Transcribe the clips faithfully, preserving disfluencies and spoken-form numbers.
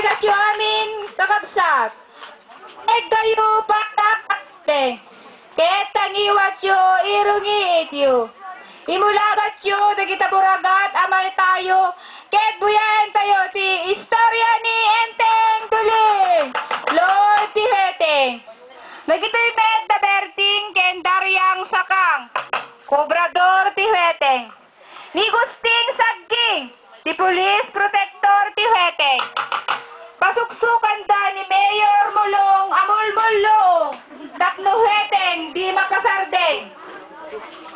Kasyo amin, kakabsat. Eggayo para Hete, ket tangiwatyo, irungiityo. Imulagatyo dagita buragat a mangitayo, ket buyaentayo ti istoria ni Enteng Tuling, Lord ti Heteng. Dagitoy met da Berting ken Dariang Sakang, kobrador ti Heteng. Ni Gusting Sagging, ti police protector ti Heteng. Pasuksukanda ni Mayor Mulong a mulmulong tapno Heteng di makasardeng.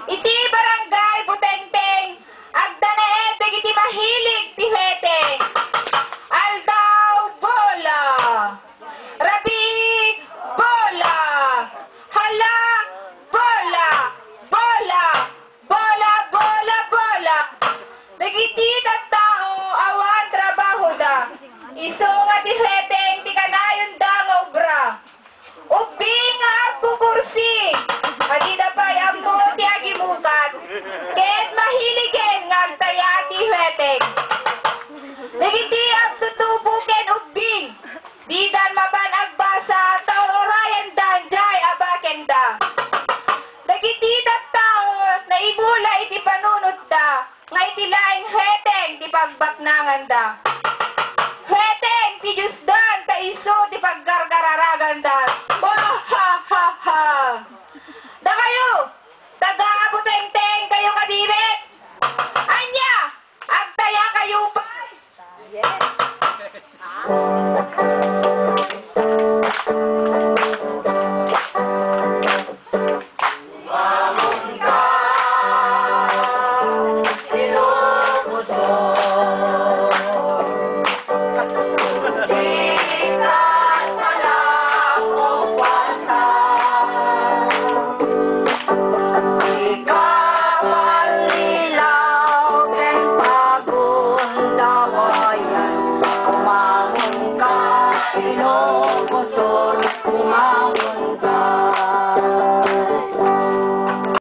Iti Barangay Butengteng, agdanaed dagiti mahilig ti Heteng. Aldaw, bola. Rabii, bola. Hala, bola. Bola. Bola, bola, bola. Dagiti tattao awan trabahoda. Isu nga ti Heteng ti kanayonda nga obra. Ubbing nga agkukursi. A dida pay ammo ti agimukat. Ket mahiligen nga agtaya ti Heteng. Dagiti agtutubo ken ubbing. Didan mapan agbasa, ta urayandan jay a bakenda. Dagiti tattao naimula iti panunotda, nga iti laeng Heteng ti pagbaknanganda. Heteng ti Diosdan, ta isu ti paggargararaganda. Wahahaha! Dakayo, taga-Butengteng kayo kadi met? Ania, agtaya kayo pay? Kapanlilaw ken pagundawayan, umangon ka, Ilocos.